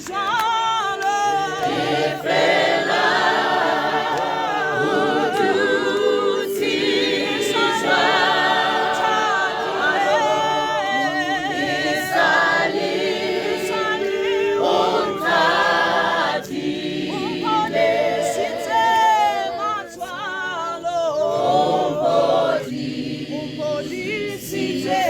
jwalo. Ke fela o dutse jwalo. E sale o nthatile. O mphodisitse matswalo. O mphodisitse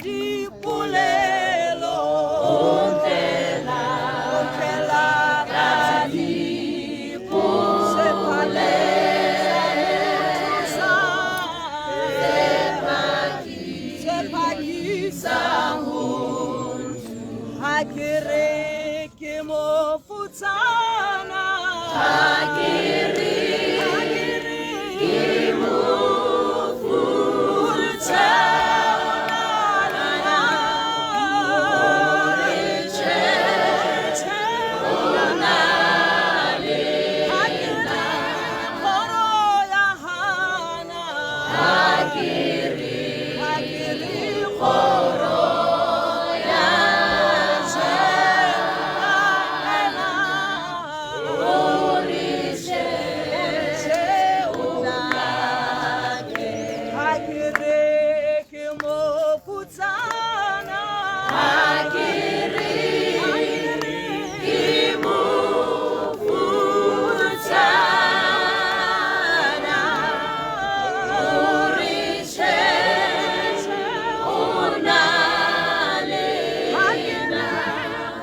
Dipolelo, o ntlela ka ke re ke mo futsana, ha ke re ke mo futsana, ha ke re kgoro ya hana, ha ke re kgoro ya hana, ha ke re ke mo futsana, ha ke re ke mo futsana, ha ke re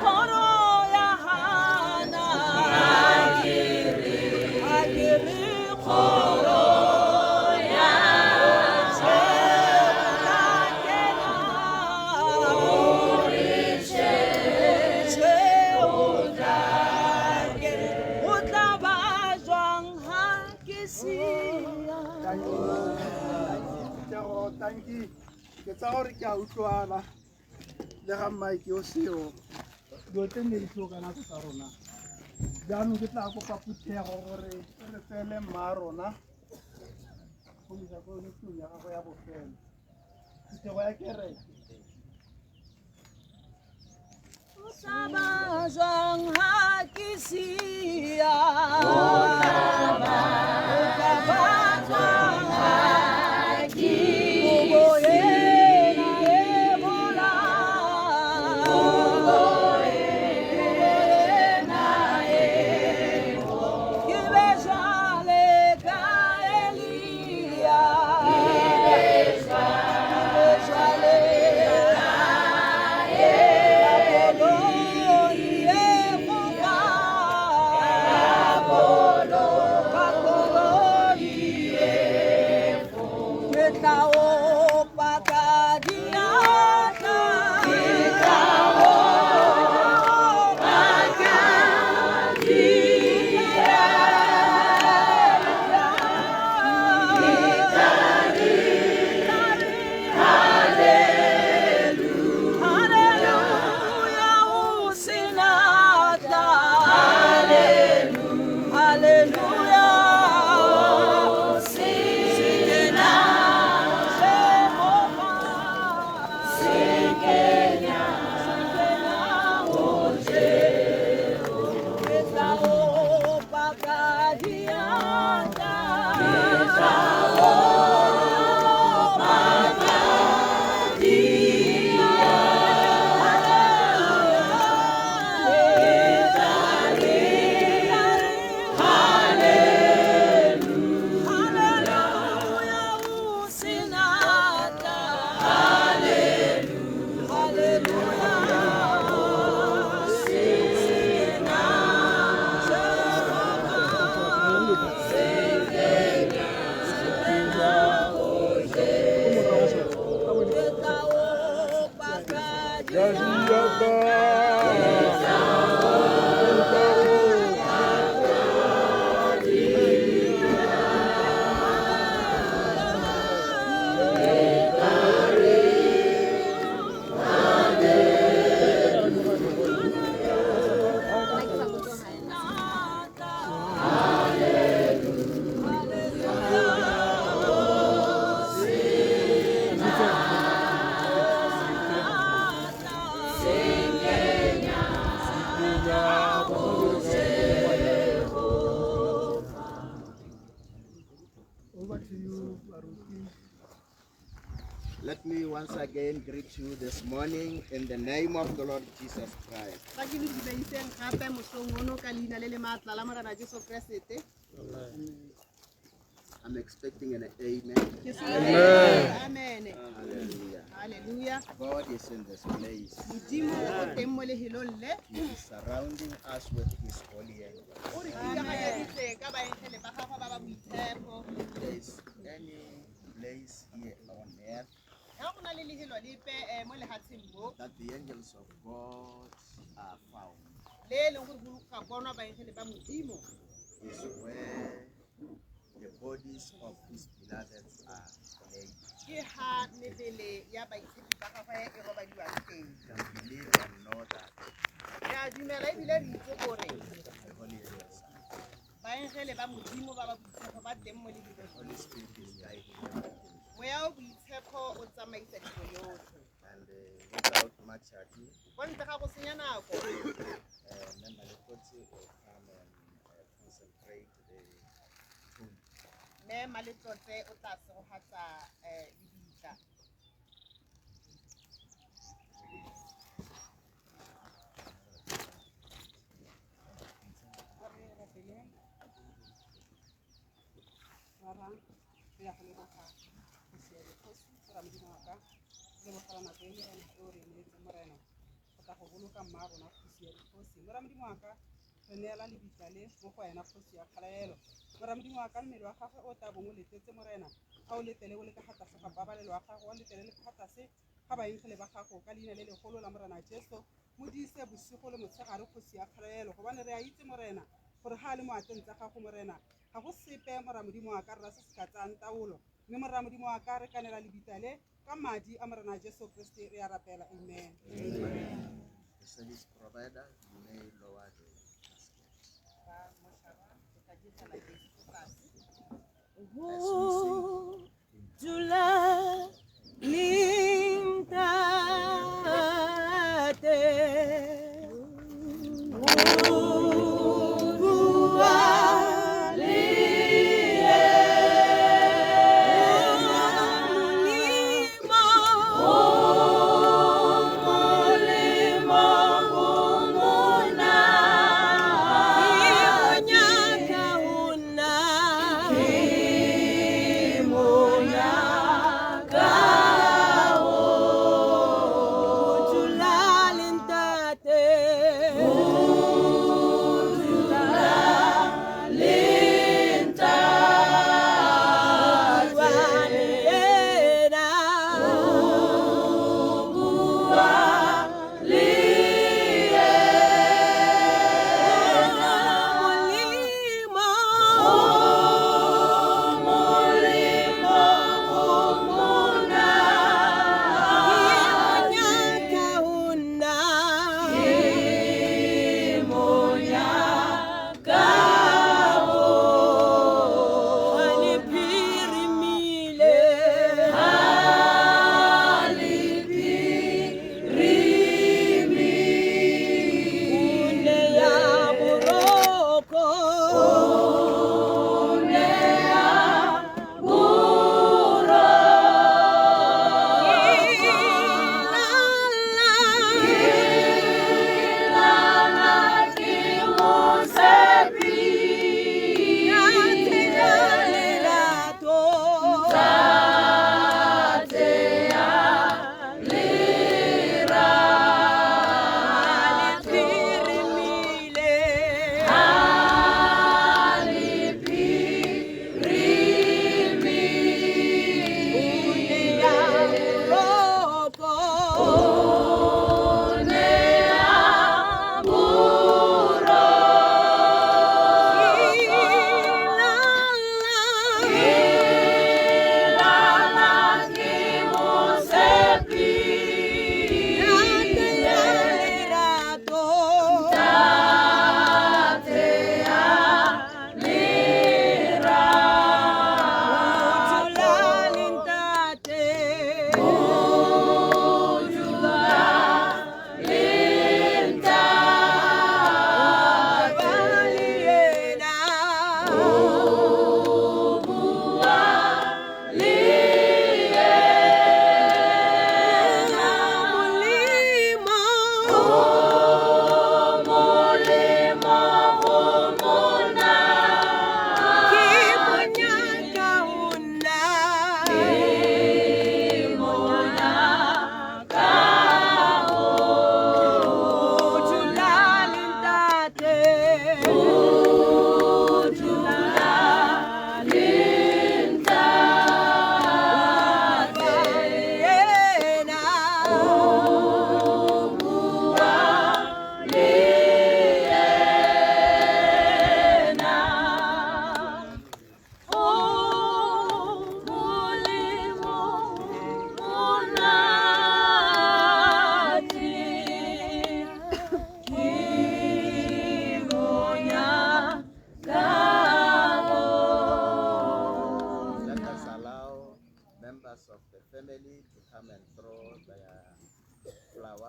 kgoro ya hana, ha ke re kgoro ya o tla ba jwang ha ke siya. Phuthego, tanki ke tsa gore ke a utlwana le ga mike o seo, dilo tse ne di seo ka nako tsa rona. Jaanong ke tla kopa phuthego gore e re tseele mma rona go isa ko ntlong ya gagwe ya bofelo, phuthego ya kereke. O tla ba jwang ha ke siya? O tla ba jwang ha ke Kobo ena e bolang, kobo ena e ke be jwale ka Elia, ke be jwale ka koloi e fofang, Over to you, Baruti. Let me once again greet you this morning in the name of the Lord Jesus Christ. Fa ke le dumediseng gape mosong ono ka leina le le maatla la Morena Jesu Keresete. I'm expecting an amen. Ke solofetse amen. Hallelujah. Hallelujah. God is in this place. Modimo o teng mo lehelong le. He is surrounding us with His holy angels. O re dikaganyeditse ka baengele ba gagwe ba ba boitshepo. If there is any place here on earth Ga go na le lehelo lepe mo lehatsheng mo that the angels of God are found, le e leng gore go ka bonwa baengele ba Modimo, is where the bodies of His beloveds are laid. Ke ha mebele ya baitshepi ba gagwe e robadiwang teng. We believe and know that Re a dumela ebile re itse gore the holy angels are. baengele ba Modimo ba ba boitshepo ba teng mo The lehelong. Holy Spirit is guiding everything. Moya o boitshepo o tsamaisa dilo yotlhe. And without much ado, Ko ntle ga go senya nako, Member Lekotsi will come and consecrate the tomb. Mme Maletlotse o tla segofatsa lebitla. Rara, re ya go leboga kgosi ya dikgosi, Morena Modimo wa ka. Re lebogela nako e le ena e o re neetseng, Morena, go tla go boloka mma rona kgosi ya dikgosi. Morena Modimo wa ka, re neela lebitla le mo go wena, kgosi ya kgalalelo. Morena Modimo wa ka, mmele wa gagwe o tla bong o letetse, Morena, ga o letele o le ka fa tlase ga pabalelo ya gago, o letele le ka fa tlase ga baengele ba gago, ka leina le legolo la Morena Jesu. Modise bosigo le motshegare, kgosi ya kgalalelo, gobane re a itse, Morena, gore ga a le mo ateng tsa gago, Morena, ga go sepe, Morena Modimo wa ka, rra, se se ka tsayang taolo. Mme Morena Modimo wa ka, re kanela lebitla le ka madi a Morena Jesu Kriste, re a rapela, amen. The service provider, you may lower the casket. Ba moshara o tla digela Jesu ko tlase. As we sing, Dula lintate o bua le ena. Molemo, o molemo ho mona, ke monyaka ho nna, ke monyaka ho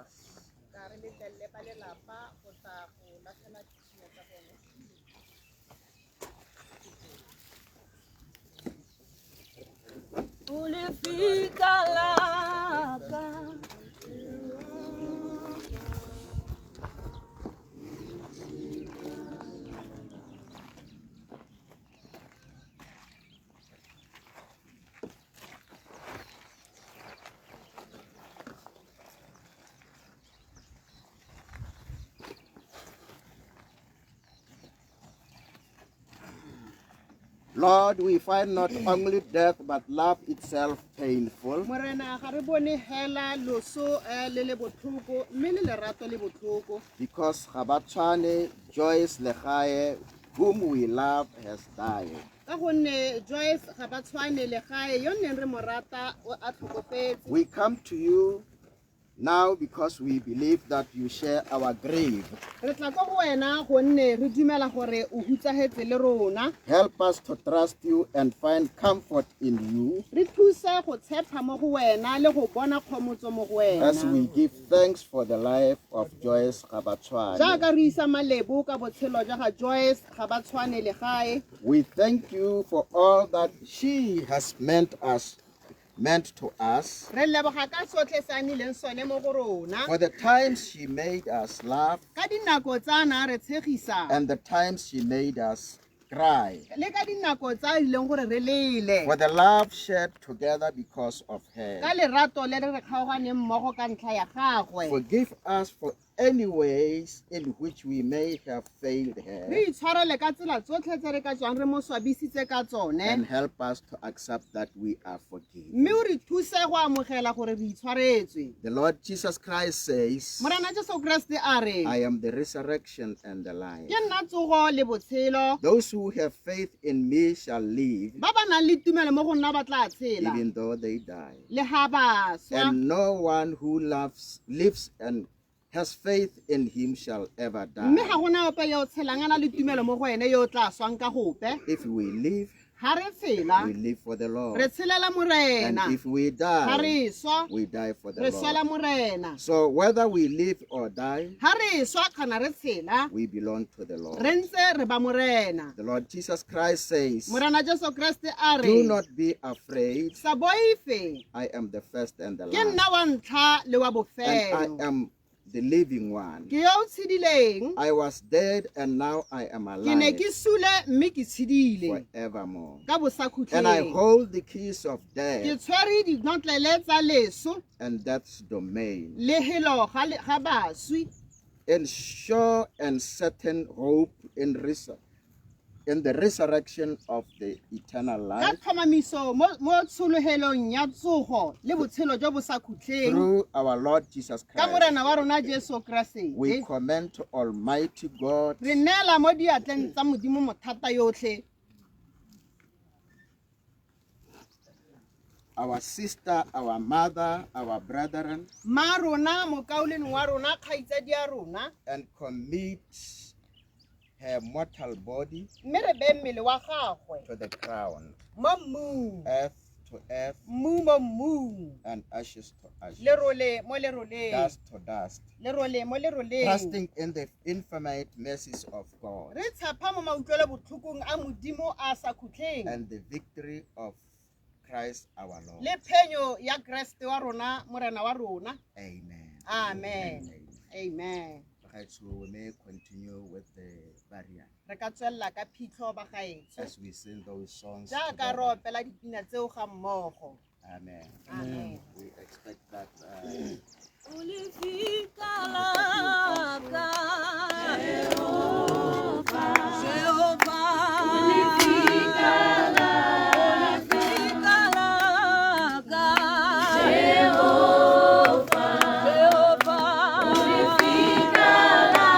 flowers. Ka re letlelele ba lelapa go tla go latlhela dithunya tsa bone. O lefika la ka. Lord, we find not only death but love itself painful. Morena ga re bone hela loso le le botlhoko mme le lerato le botlhoko. Because Gabatshwane Joyce Legae, whom we love, has died. Ka gonne Joyce Gabatshwane Legae yo nneng re mo rata o a tlhokofetse. We come to you now because we believe that you share our grief. Re tla ko go wena gonne re dumela gore o hutsahetse le rona. Help us to trust you and find comfort in you. Re thuse go tshepa mo go wena le go bona kgomotso mo go wena. As we give thanks for the life of Joyce Gabatshwane. Jaaka re isa malebo ka botshelo jwa ga Joyce Gabatshwane Legae. We thank you for all that she has meant to us. Re leboga ka tsotlhe se a nnileng sone mo go rona. For the times she made us laugh. Ka dinako tsa na re tshegisa. And the times she made us cry. Le ka dinako tsa ileng gore re lele. For the love shared together because of her. Ka lerato le re kgaoganeng mmogo ka ntlha ya gagwe. Forgive us for any ways in which we may have failed her. Re itshwarele ka tsela tsotlhe tse re ka tswang re mo swabisitse ka tsone. And help us to accept that we are forgiven. Mme o re thuse go amogela gore re itshwaretswe. The Lord Jesus Christ says, Morena Jesu Kriste a re, I am the resurrection and the life. Ke nna tsogo le botshelo. Those who have faith in me shall live. Ba ba nang le tumelo mo go nna ba tla tshela. Even though they die. Le ha ba swa. And no one who lives and has faith in him shall ever die. Mme ga gona ope yo o tshelang a na le tumelo mo go ene yo o tla swang ka gope. If we live, Ha re tshela, we live for the Lord. Re tshelela Morena. And if we die, Ha re swa, we die for the re Lord. swela Morena. So whether we live or die, Ha re swa kana re tshela, we belong to the Lord. Re ntse re ba Morena. The Lord Jesus Christ says, Morena Jesu Kriste a re, do not be afraid. Sa boife. I am the first and the Ke last. nna wa ntlha le wa And bofelo. I am the living one. Ke yo o tshedileng. I was dead and now I am Ke ne alive. ke sule mme ke tshedile. Forevermore. Ka bosakhutleng. And I hold the keys of death. Ke tshwere dinotlele tsa leso. And death's domain. Le helo ga baswi. In sure and certain hope in the resurrection of the eternal life. Ka tlhomamiso mo tsholohelong ya tsogo le botshelo jo bo sa khutleng. Through our Lord Jesus Christ. Ka Morena wa rona Jesu Kriste. We commend to Almighty God. Re neela mo diatleng tsa Modimo mothata yotlhe. Our sister, our mother, our brethren. Ma rona mokauleng wa rona kgaitsadi ya rona. And commit her mortal body Mme re bee mmele wa gagwe to the ground, mo mmung, earth to earth, mmu mo mmung, and ashes to ashes, lerole mo leroleng, dust to dust, lerole mo leroleng, trusting in the infinite mercies of God re tshepa mo mautlwelo botlhokong a Modimo a sa khutleng, and the victory of Christ our Lord. le phenyo ya Kriste wa rona, Morena wa rona. Amen. Amen. Amen. Right, so we may continue with the burial. Re ka tswella ka phitlho ba gaetsho. As we sing those songs. Jaaka re opela dipina tseo ga mmogo. Amen. Amen. We expect that. O lefika la ka. Jehova. Jehova. O lefika la ka. Jehova. Jehova. O lefika la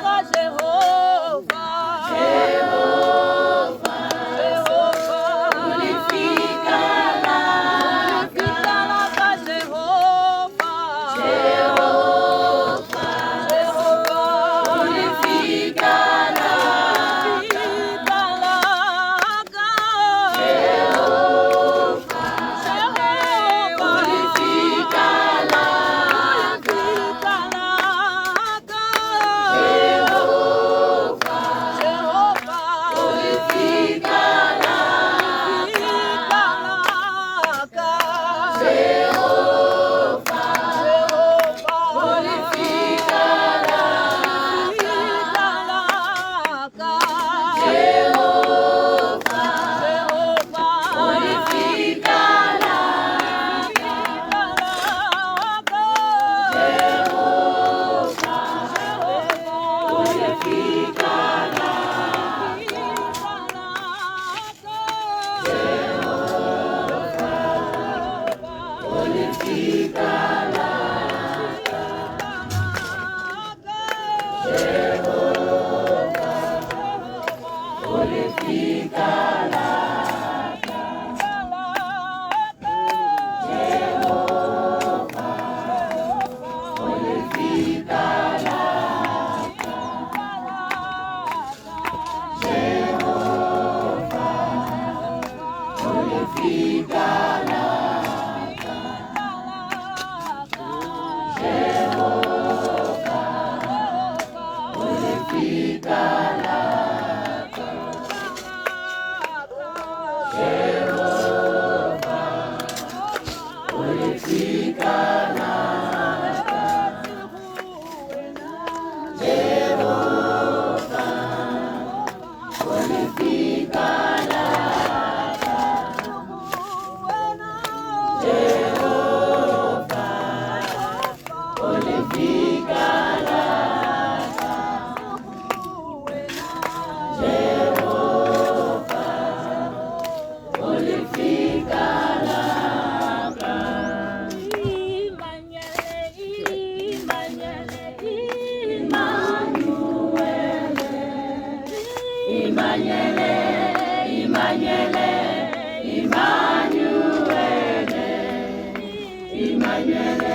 ka. Jehova. Jehova. Jehova. O lefika la ka. Jehova. Morena,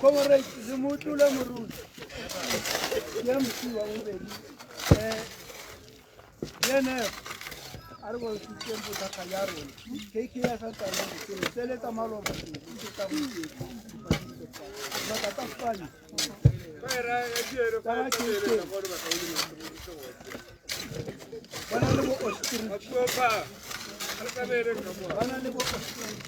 Comrade, re mo utlwile moruti ke MC wa bobedi BNF a re bontshitseng bothakga ja rona KK ya sa tsaya botshelo tsele tsa maloba tse tsa gompieno mabaka a fane tsa KK ba na le bo ostrich ba na le bo ostrich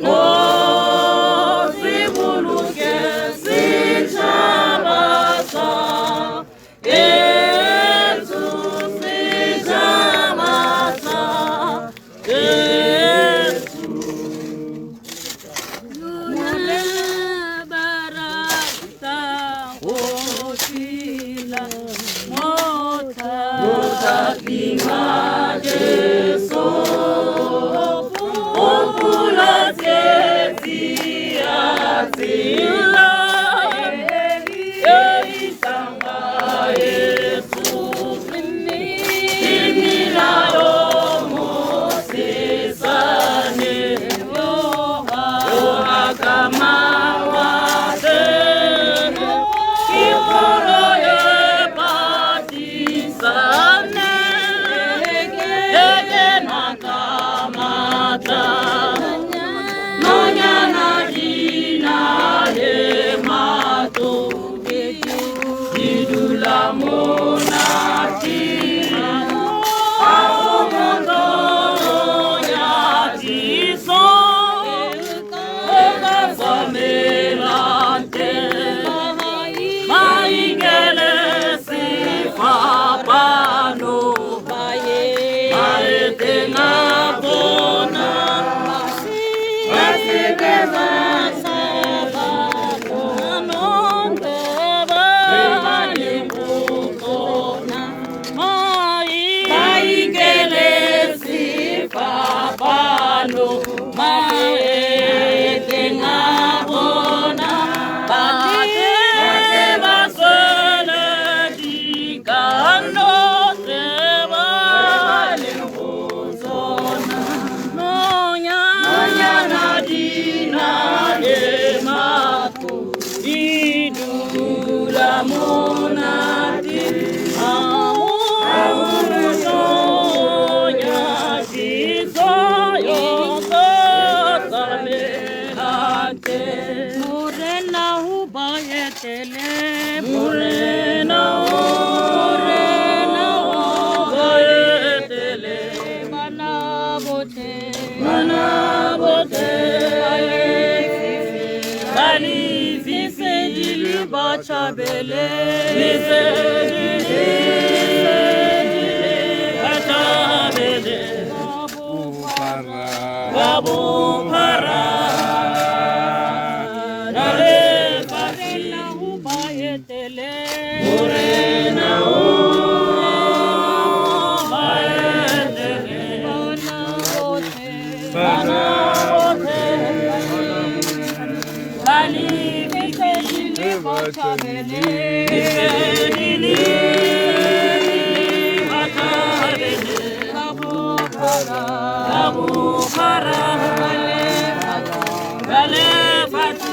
Oh, se boloke. Hamonate, Morena ho ba etele, Morena ho ba etele, bana botle, ba lefifi le ba tjhabele, lesedi le ba tjhabele, ba bophara. Morena ho ba etele, bana botle, ba lefifi le ba tjhabele, lesedi le ba tjhabele, ba bophara, ba lefatshe.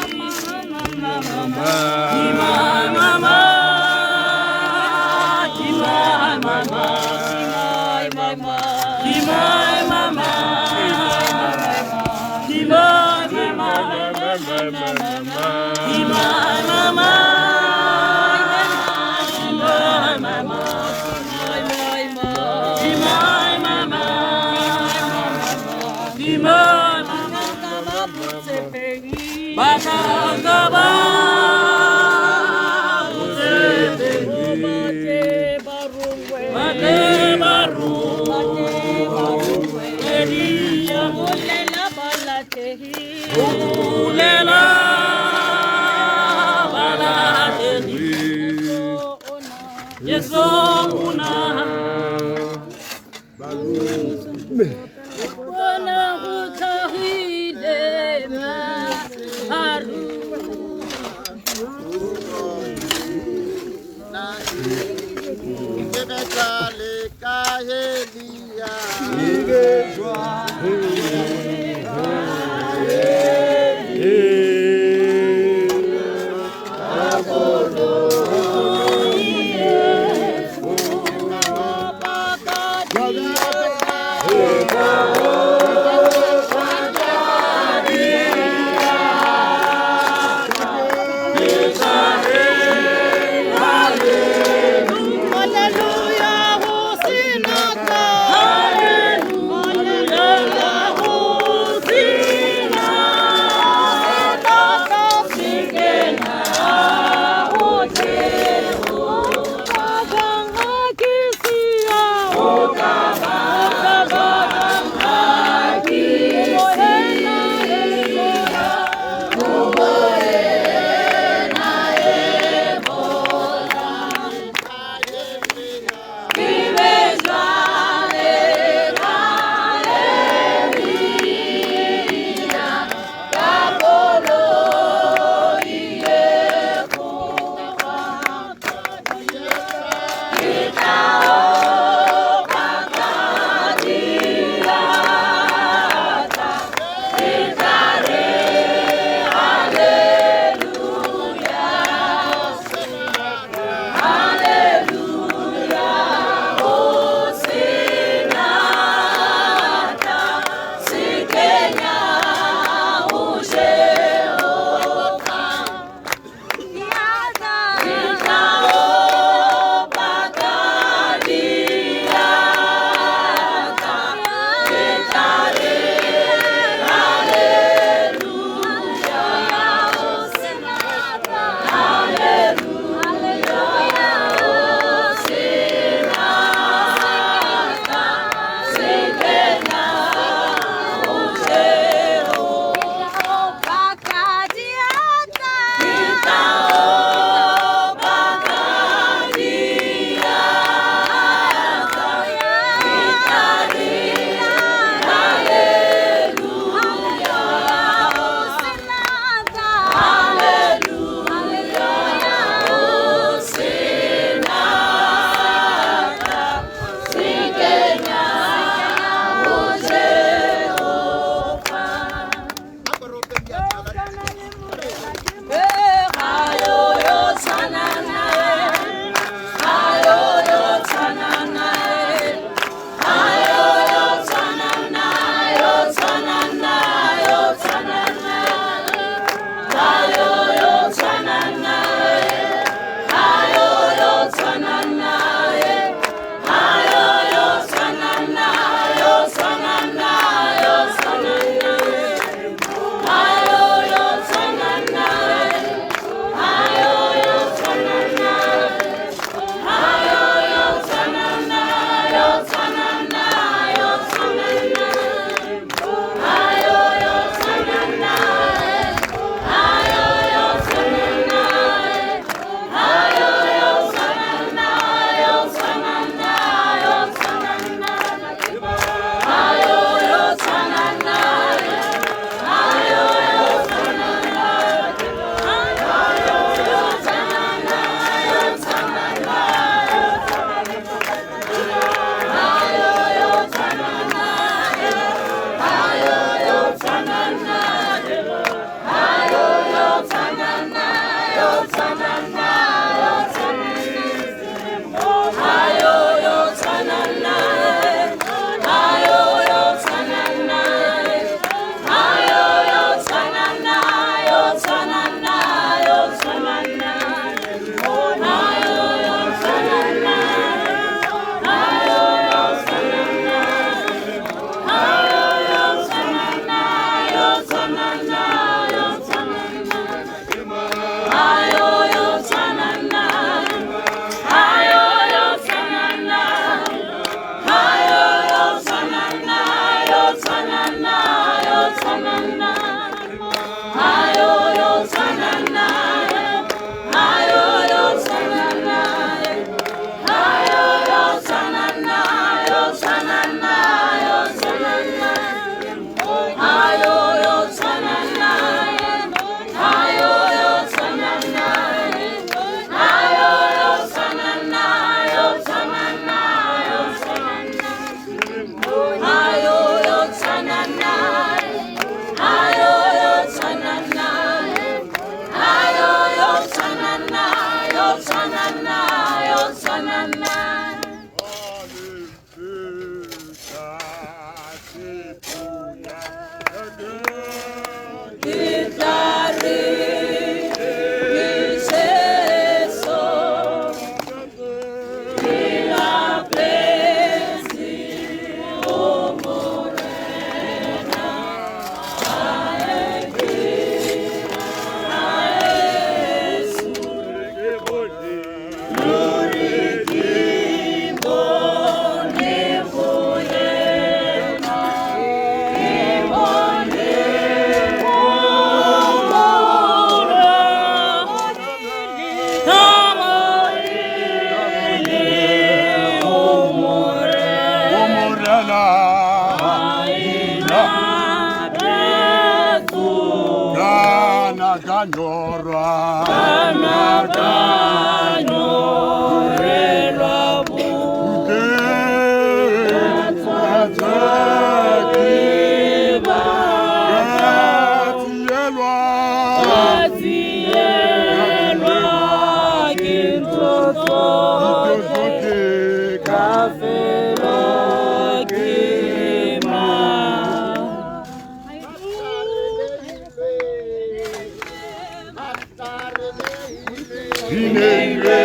Re neilwe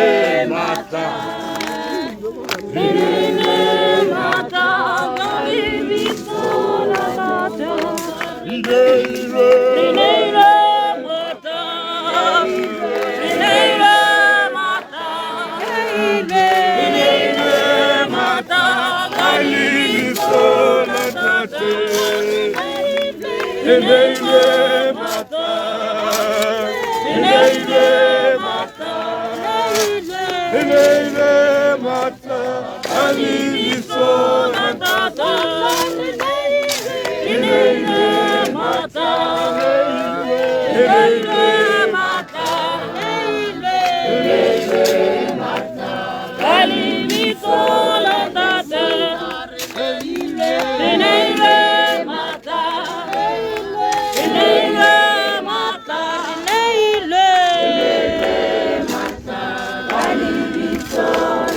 matla. Re neilwe matla ka lebitso la Ntate. Re neilwe. Re neilwe matla. Re neilwe matla. Re neilwe matla ka lebitso la Ntate. Re neilwe matla. Re neilwe matla. Re neilwe matla ka lebitso la Ntate. Re neilwe matla. Re neilwe matla. Re neilwe matla ka lebitso la Ntate. Re neilwe matla. Re neilwe matla. Re neilwe matla ka lebitso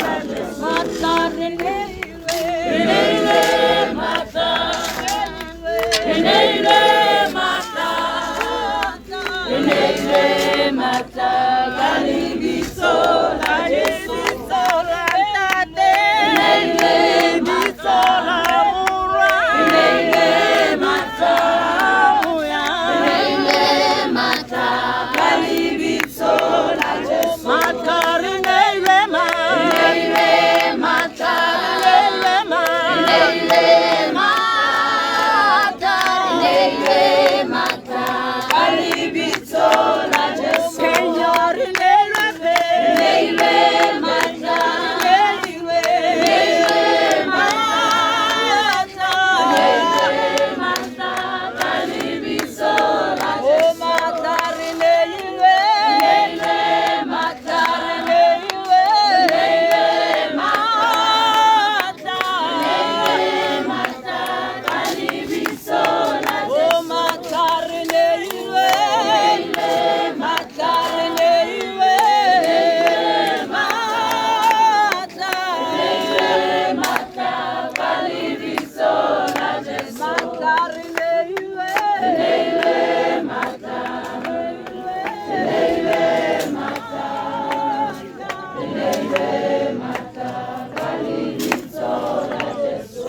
la Jesu. Matla re neilwe. Re neilwe matla. Re neilwe matla. Re neilwe matla ka lebitso la Jesu. Re neilwe matla. Re neilwe matla. Re neilwe matla ka lebitso la Jesu. Matla re neilwe matla. Re neilwe matla. Re neilwe matla. Re neilwe matla ka lebitso la Jesu. Re neilwe matla. Re neilwe matla. Re neilwe matla ka lebitso la Jesu. Re neilwe matla. Re neilwe matla. Re neilwe matla ka lebitso la Jesu. Re neilwe matla. Re neilwe matla. Re neilwe matla ka lebitso la Jesu. Matla re neilwe. Re neilwe matla. Re neilwe matla. Re neilwe matla ka lebitso la Jesu.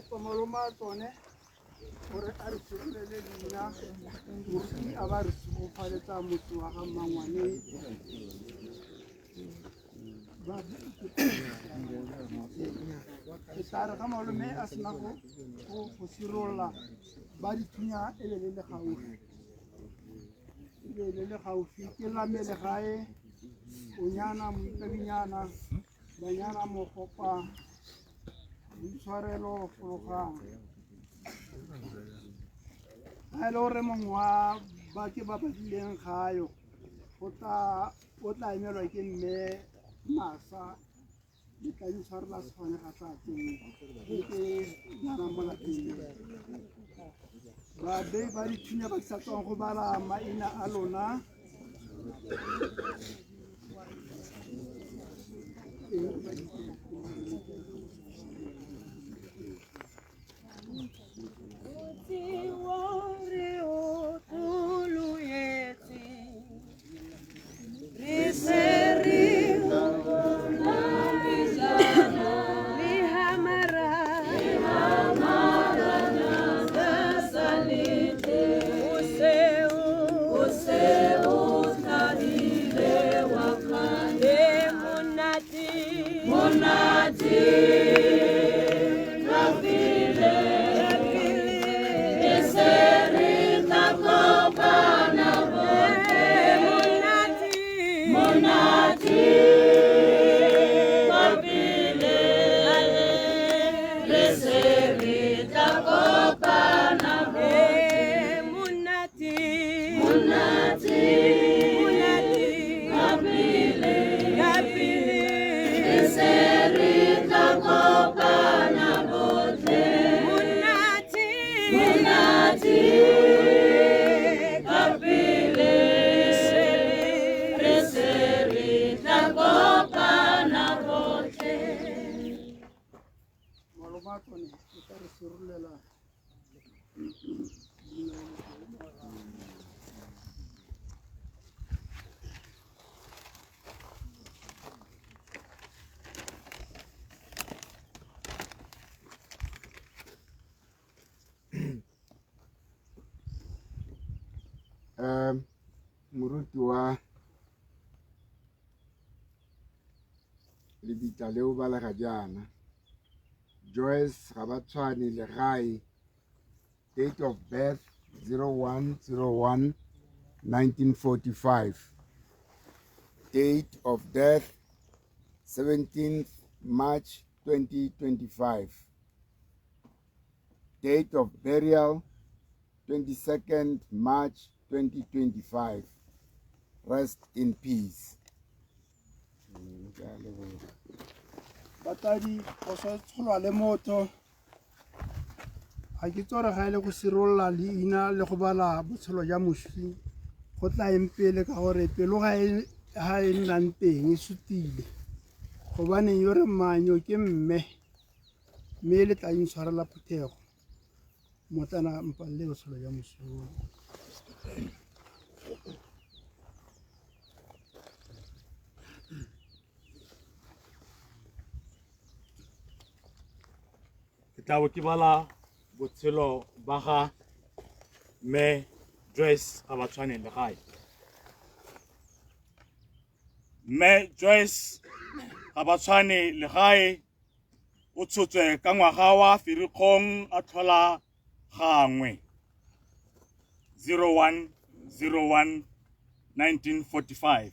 kopa malome a tsone gore a re sirolele leina moruti a ba re segofaletsa motse wa ga mmangwane. Ke tla re ga malome a sena go sirolola ba dithunya e be le le gaufi, e be le le gaufi. Ke lame legae onyana moikabinyana banyana mogopa boitshwarelo fologang. Ga e le gore mongwe wa ba ke ba badileng gayo o tla emelwa ke mme Masa le tla intshwarela sefane ga tla teng ke nyana mo lapeng. Babei ba dithunya ba ke sa tswang go bala maina a lona. Moruti wa lebitla leo balega jaana Joyce Gabatshwane Legae, date of birth 0101 1945, date of death 17th March 2025, date of burial 22nd March 2025. Rest in peace. Batsadi go sa tsholwa le motho ga ke tsore ga e le go sirolola leina le go bala botshelo jwa moswi go tla eng pele ka gore pelo ga e nnang teng e sutile gobaneng yo re manyo ke mme mme le tla intshwarela phuthego motlana mpalle botshelo jwa moswi. Ke tla bo ke bala botshelo ba ga mme Joyce Gabatshwane Legae. Mme Joyce Gabatshwane Legae o tshotswe ka ngwaga wa Ferikgong a tlhola gangwe 0101 1945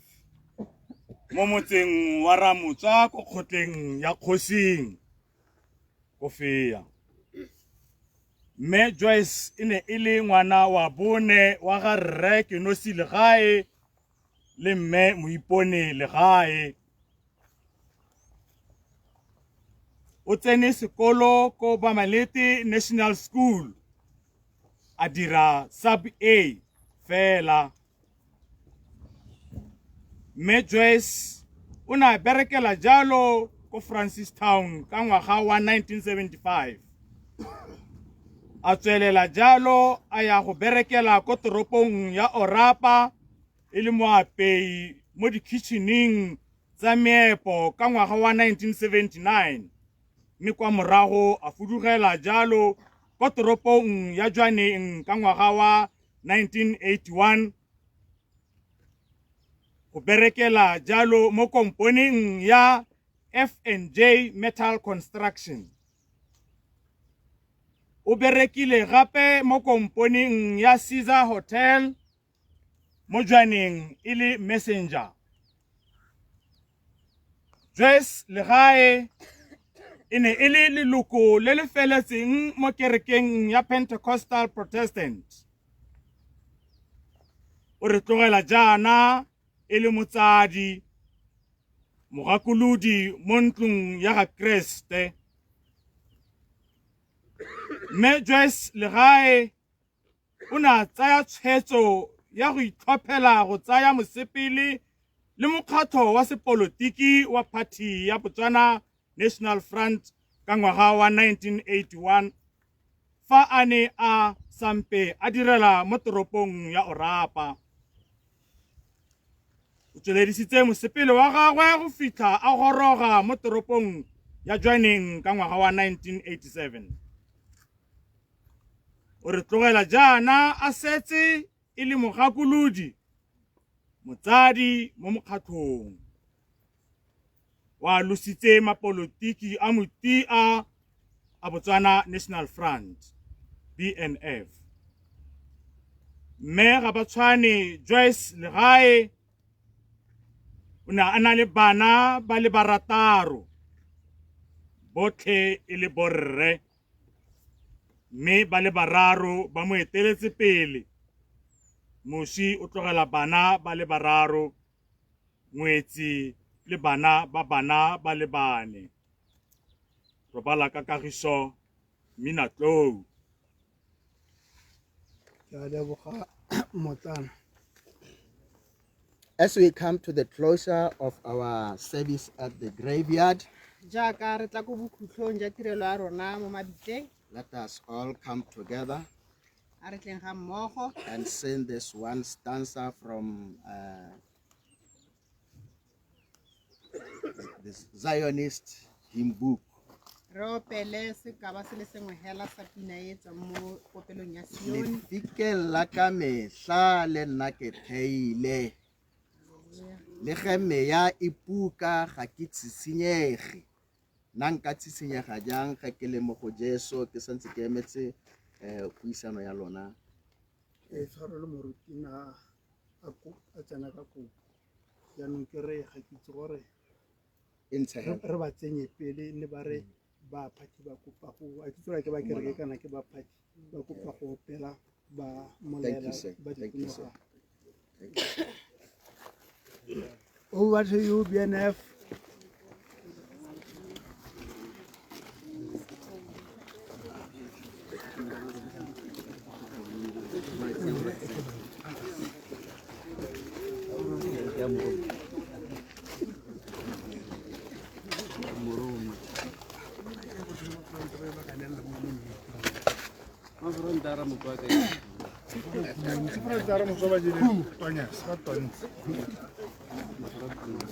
mo motseng wa Ramotswa ko kgotleng ya Kgosing ko Fea. Mme Joyce e ne e le ngwana wa bone wa ga rre Kenosi Legae le mme Moipone Legae. O tsene sekolo ko Bamalete National School, a dira sub A fela. Mme Joyce o ne a berekela jalo ko Francistown ka ngwaga wa 1975. A tswelela jalo a ya go berekela ko toropong ya Orapa e le moapei mo dikitchening tsa meepo ka ngwaga wa 1979. mme kwa morago a fudugela jalo kwa toropong ya Jwaneng ka ngwaga wa 1981 go berekela jalo mo komponeng ya F&J Metal Construction. O berekile gape mo komponeng ya Caesar Hotel mo Jwaneng e le messenger. Joyce Legae e ne e le leloko le le feletseng mo kerekeng ya Pentecostal Protestant. O re tlogela jaana e le motsadi, mogakolodi mo ntlong ya ga Kreste. Mme Joyce Legae o ne a tsaya tshwetso ya go itlhophela go tsaya mosepele le mokgatlho wa sepolotiki wa phathi ya Botswana National Front ka ngwaga wa 1981 fa a ne a sampe a direla mo toropong ya Orapa. O tsweledisitse mosepele wa gagwe go fitlha a goroga mo toropong ya Jwaneng ka ngwaga wa 1987. O re tlogela jaana a setse e le mogakolodi, motsadi mo mokgatlhong. O alositse mapolotiki a motia a Botswana National Front, BNF. Mme Gabatshwane Joyce Legae o ne a na le bana ba le barataro, botlhe e le borre, mme ba le bararo ba mo eteletse pele. Moswi o tlogela bana ba le bararo, ngwetsi le bana ba bana ba le bane. Robala ka kagiso, Mmina Tlou. Ke a leboga motsana. As we come to the closure of our service at the graveyard, Jaaka re tla ko bokhutlhong jwa tirelo ya rona mo mabitleng, let us all come together a re tleng ga mmogo and sing this one stanza from this Zionist hymn book. Re opele sekaba se le sengwe hela sa pina e tswang mo kopelong ya Sione. Lefikeng la ka mehla le nna ke theile, le ge meya e puka ga ke tshitshinyege. Nna nka tshitshinyega jang ge ke le mo go Jesu? Ke santse ke emetse puisano ya lona. E tshwarelo moruti na a tsena ka kopo. Jaanong ke re ga ke itse gore E ntshe hela. re ba tsenye pele ne ba re ba phathi ba kopa go a ke tsora ke ba kereke kana ke ba phathi ba kopa go opela ba Thank you, molela sir. ba Thank you, sir. dikologa. Over to you, BNF.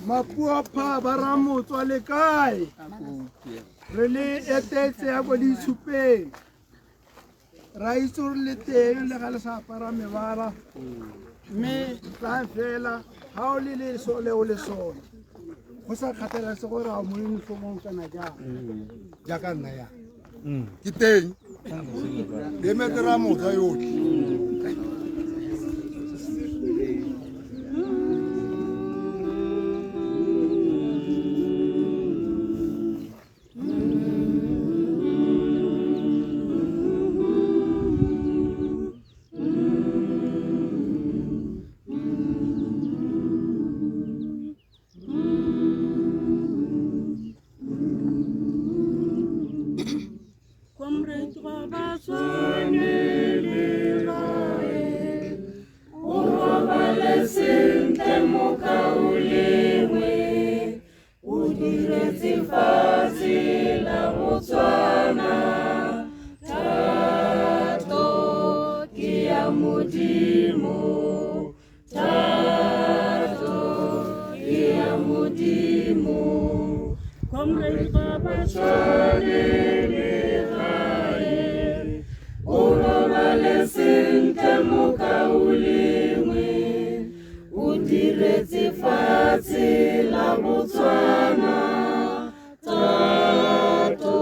Mapuapha ba ramotswa le kae? Re le etetse ya ko le itshupeng. Ra itse gore le teng le ga le sa apara mebala, mme tlang fela ga o le lesole o le sone, go sa kgathalesege gore a o mo uniformong kana jang. Jaaka nna ya ke teng le metera motswa yotlhe. Comrade Gabatshwane Legae, o robale sentle mokaulengwe, o diretse fatshe la Botswana. Thato ke ya Modimo, thato ke ya Modimo. Comrade Gabatshwane Tsamaye sentle mokaulengwe, o diretse fatshe la Botswana. Thato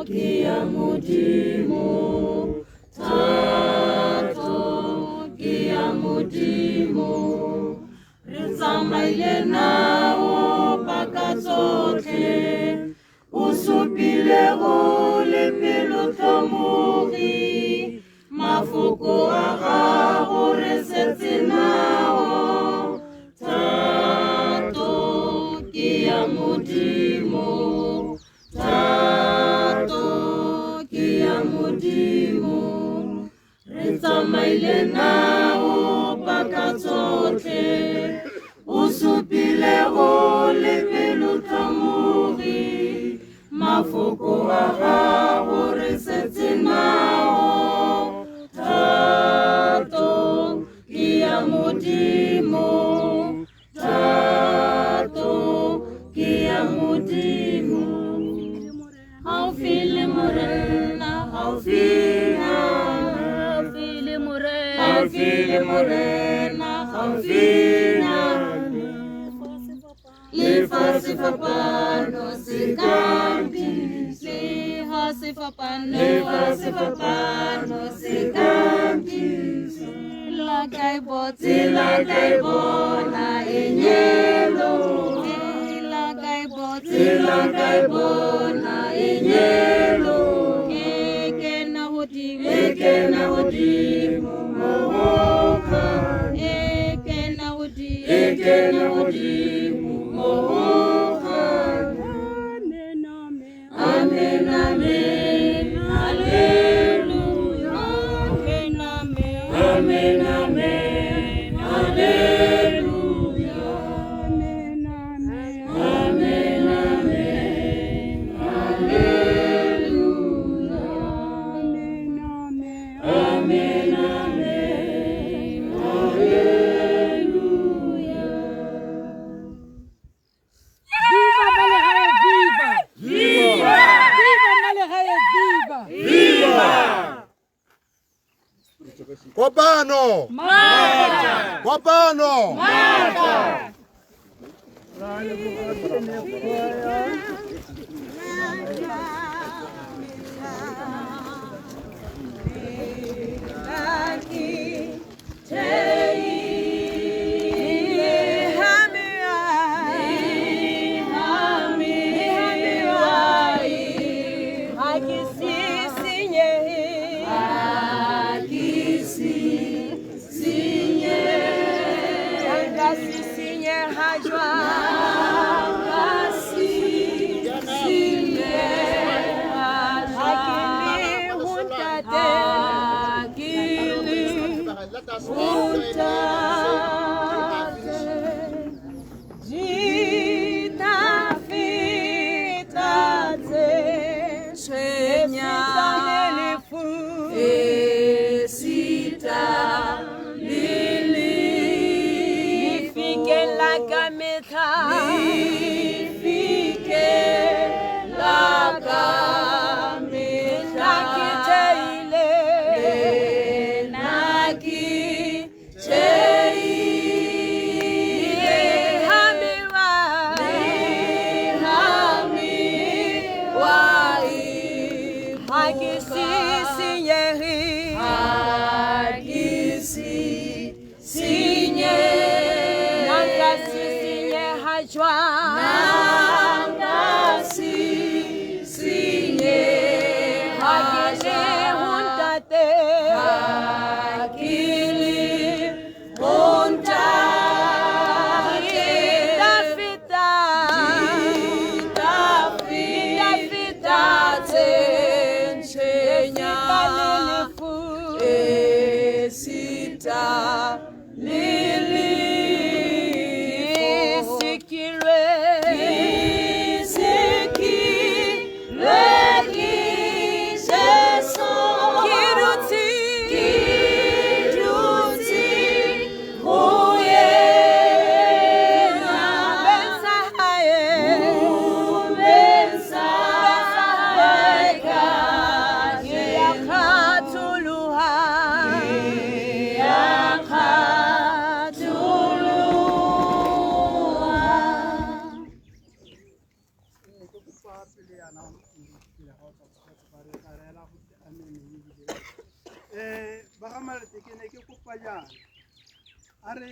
ke ya Modimo, thato ke ya Modimo. Re tsamaile nao paka tsotlhe, o supile o le pelotlhomogi. Mafoko a gago re setse nao. Thato ke ya Modimo, thato ke ya Modimo. Re tsamaile nao paka tsotlhe, o supile o le pelotlhomogi. Mafoko a gago re setse nao. Thato ke ya Modimo, thato ke ya Modimo. Gaufi le Morena, gaufinyana, gaufi le Morena, gaufi le Morena, gaufinyana. Le fa sefapano se ka mpisa, le fa sefapano, le fa sefapano se ka mpisa. La ka e bona, tsela ka e bona e nyelo, tsela ka e bona, tsela ka e bona e nyelo. E kena godimo, e kena godimo mo go kganya, e kena godimo, e kena godimo mo go kganya. Amen, amen, hallelujah. Amen, amen, amen, amen, hallelujah. Amen, amen, amen, amen, hallelujah. Amen, amen, amen, amen, hallelujah. Viva Malegae, viva! Viva! Viva Malegae, viva! Viva! Kopano! Matla! Kopano! Matla! Khatuluha. Ba ga Malete ke ne ke kopa jaana a re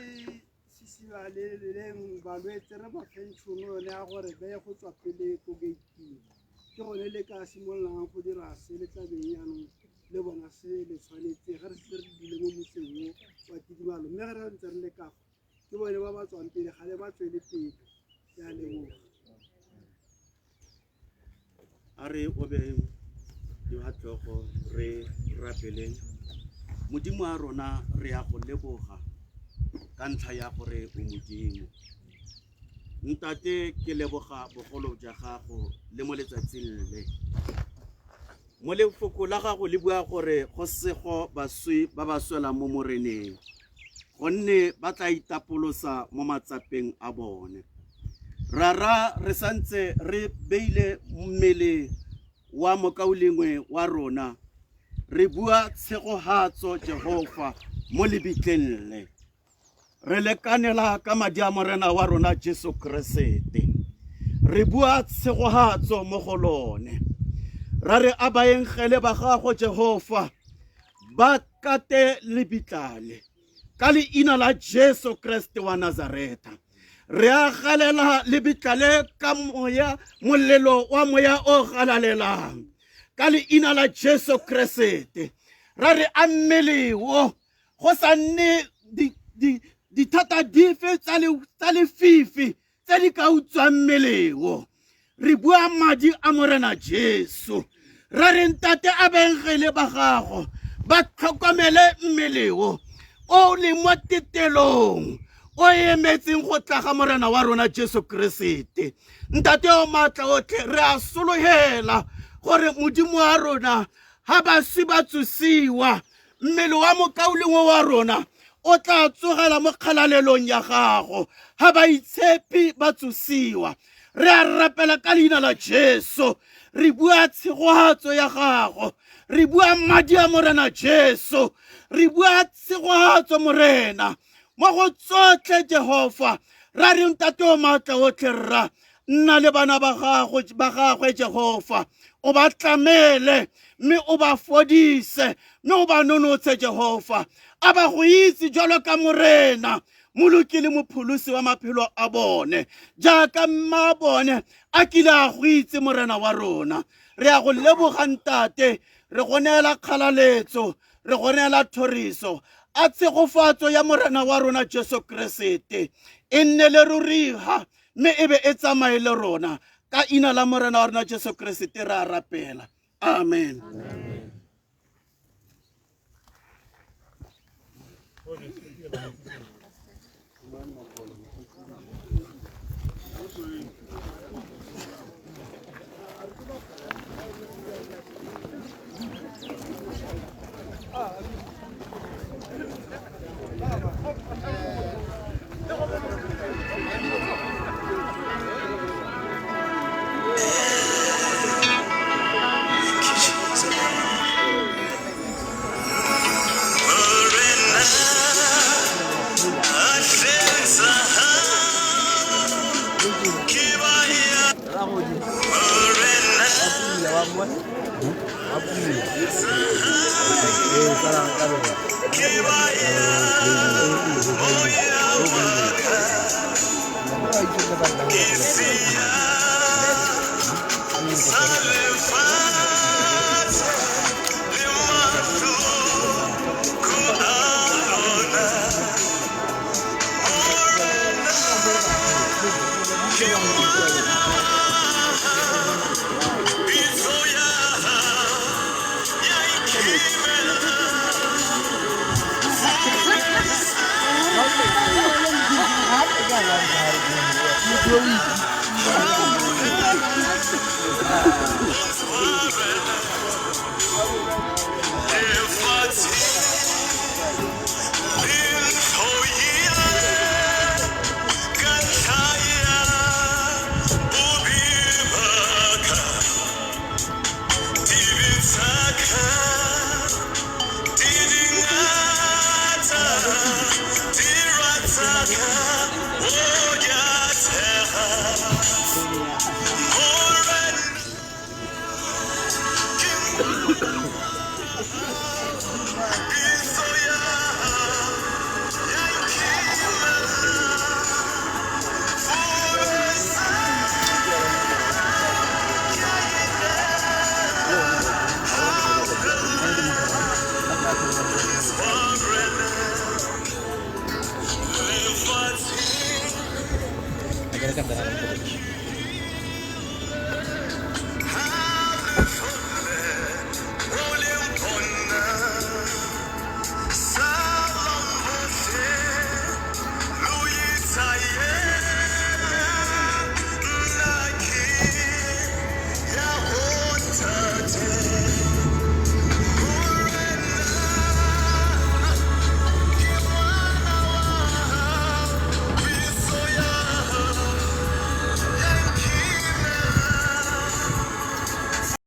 sisibaleleng balwetse re ba feng tšhono yone ya gore ba ye go tswa pele ko gate-ing, ke gone le ka simololang go dira se le tlabeng jaanong le bona se le tshwanetse ga re setse re dule mo motseng o wa tidimalo, mme ga re ntse re le kafa ke bone ba ba tswang pele ga le ba tswele pele. Ke a leboga. A re obeng dihatlhogo re rapeleng. Modimo wa rona re ya go leboga ka ntlha ya gore o Modimo. Ntate ke leboga bogolo jwa gago le mo letsatsing le. Mo lefoko la gago le bua gore go sego baswi ba ba swelang mo moreneng, gonne ba tla itapolosa mo matsapeng a bone. Rara re santse re beile mmele wa mokaulengwe wa rona, re bua tshegohatso Jehova mo lebitleng le. Re lekanela ka madi a morena wa rona Jesu Keresete, re bua tshegohatso mo go lone. Ra re a baengele ba gago Jehova ba kate lebitlale ka leina la Jesu Kriste wa Nazareta. Re a galela lebitlale ka moya, molelo wa moya o galalelang ka leina la Jesu Kriste. Ra re a mmele wo go sa nne dithata dife tsa lefifi tse di ka utswang mmele wo. Re bua madi a morena Jesu. Ra re ntate a baengele ba gago ba tlhokomele mmele wo o leng mo tetelong o emetseng go tla ga morena wa rona Jesu Keresete. Ntate o maatla otlhe, re a sologela gore Modimo wa rona ha baswi ba tsosiwa, mmele wa mokaulengwe wa rona o tla tsogela mo kgalalelong ya gago ha baitshepi ba tsosiwa. Re a rapela ka leina la Jesu, re bua tshegohatso ya gago, re bua madi a morena Jesu, re bua tshegohatso morena mo go tsotlhe Jehova. Ra re ntate o maatla otlhe rra, nna le bana ba gago ba gagwe Jehova, o ba tlamele mme o ba fodise mme o ba nonotshe Jehova. A ba go itse jalo ka morena moloki le mopholosi wa maphelo a bone, jaaka mma bone a kile a go itse morena wa rona. Re a go leboga ntate, re go neela kgalaletso, re go neela thoriso. A tshegofatso ya morena wa rona Jesu Keresete e nne le ruriha mme e be e tsamaye le rona ka ina la morena wa rona Jesu Keresete re a rapela. Amen. Amen. Thank you. ka nna.